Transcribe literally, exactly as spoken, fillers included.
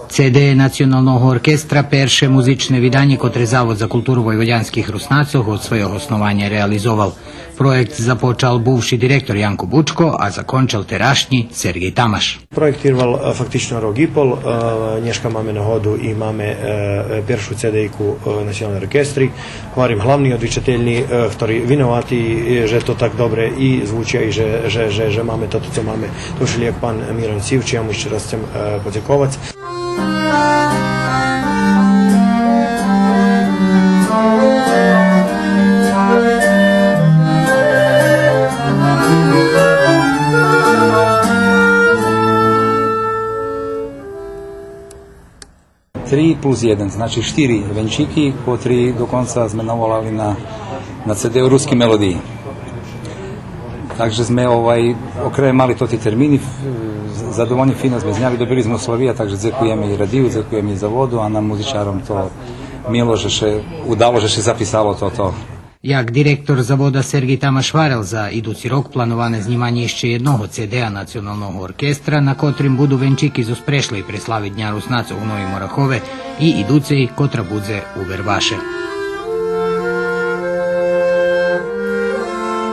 Ци Ди Националного оркестра перше музичне виданє котре Завод за културу войводянских Руснацох од свойого основаня реализовал. Проєкт започал бувши директор Янко Бучко, а закончел терашнї Сергей Тамаш. Проєктирвал, е, фактично рок и пол, е, нєшка маме нагоду и маме, е, е, першу ци дийку, е, Националней оркестри. Гварим, главни одвичательни, е, хтори виновати, е, же то так добре и звучи и же, же, же, же маме тото цо маме. То вшелїяк пан Миран Сивчи, я му ище раз сцем, е, подзековац. Три плюс єден, значи штири венчики, котри до конца зме наволали на, на ци Ди Руски мелодиї. Так же зме, овай, окреме мали тоти термини, ф-, задовольни, фино зме зняли, добили зме условия, так же дзекуєме и радию, дзекуєме и Заводу, а нам музичаром то мило же ше удало, же ше записало тото. Як директор Завода Сергей Тамаш гварел, за идуци рок плановане знїманє ище єдного ци Ди-а Националного оркестра, на котрим буду венчики зоз прешлей преслави Дня Руснацох у Новим Орахове и идуцей, котра будзе у Вербаше.